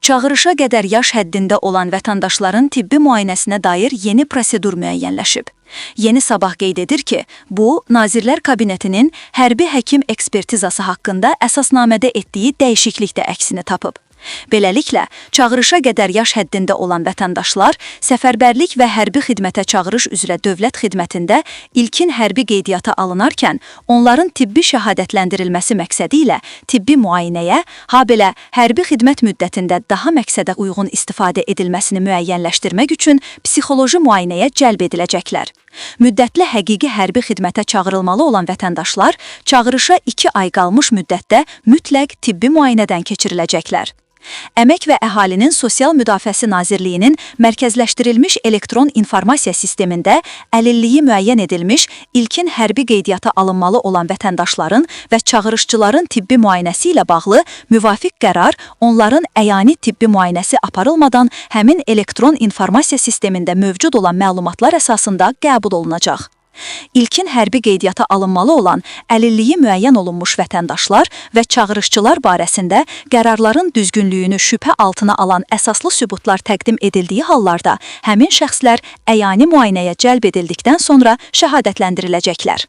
Çağırışa qədər yaş həddində olan vətəndaşların tibbi müayinəsinə dair yeni prosedur müəyyənləşib. Yeni Sabah qeyd edir ki, bu, Nazirlər Kabinetinin hərbi həkim ekspertizası haqqında əsasnamədə etdiyi dəyişiklikdə əksini tapıb. Beləliklə, çağırışa qədər yaş həddində olan vətəndaşlar səfərbərlik və hərbi xidmətə çağırış üzrə dövlət xidmətində ilkin hərbi qeydiyyata alınarkən onların tibbi şəhadətləndirilməsi məqsədi ilə tibbi müayinəyə, habelə hərbi xidmət müddətində daha məqsədə uyğun istifadə edilməsini müəyyənləşdirmək üçün psixoloji müayinəyə cəlb ediləcəklər. Müddətli həqiqi hərbi xidmətə çağırılmalı olan vətəndaşlar çağırışa 2 ay qalmış müddətdə mütləq tibbi müayinədən keçiriləcəklər. Əmək və Əhalinin Sosial Müdafiəsi Nazirliyinin mərkəzləşdirilmiş elektron informasiya sistemində əlilliyi müəyyən edilmiş ilkin hərbi qeydiyyata alınmalı olan vətəndaşların və çağırışçıların tibbi müayinəsi ilə bağlı müvafiq qərar onların əyani tibbi müayinəsi aparılmadan həmin elektron informasiya sistemində mövcud olan məlumatlar əsasında qəbul olunacaq. İlkin hərbi qeydiyyata alınmalı olan əlilliyi müəyyən olunmuş vətəndaşlar və çağırışçılar barəsində qərarların düzgünlüyünü şübhə altına alan əsaslı sübutlar təqdim edildiyi hallarda həmin şəxslər əyani müayinəyə cəlb edildikdən sonra şəhadətləndiriləcəklər.